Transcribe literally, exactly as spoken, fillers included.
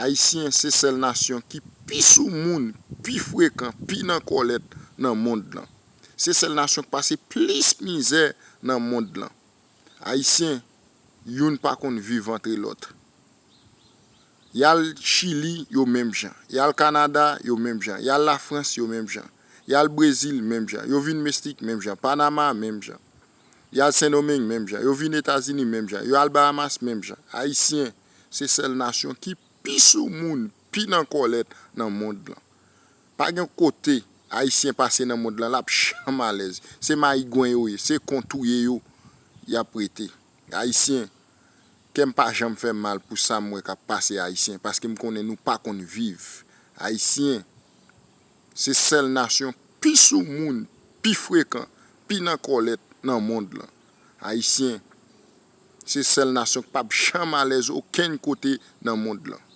Ayisyen se sèl nasyon ki pi soumoun, pi frekan, pi nan kòlèt nan mond lan. Se sèl nasyon k pase plis mizè nan mond lan. Ayisyen, youn pa konn viv antre lòt. Y al Chili, yo menm jan. Y al Kanada, yo menm jan. Y al Lafrans, yo menm jan. Y al Brezil, menm jan. Yo vin Meksik, menm jan. Panama, menm jan. Y al Sendomeng, menm jan. Yo vin Etazini, menm jan. Yo al Bahamas, menm jan. Ayisyen, se sèl nasyon ki pi soumoun, pi nan kòlèt nan mond lan. Pa gen kote Ayisyen pase nan mond lan, l ap janm alèz. Se mayigwen yo ye, se kon touye yo, y ap rete. Ayisyen, kè m pa janm fè m mal pou sa m wè k ap pase Ayisyen, paske m konnen nou pa konn viv. Ayisyen, se sèl nasyon pi soumoun, pi frekan, pi nan kòlèt nan mond lan. Ayisyen, se sèl nasyon k p ap janm alèz okenn kote nan mond lan.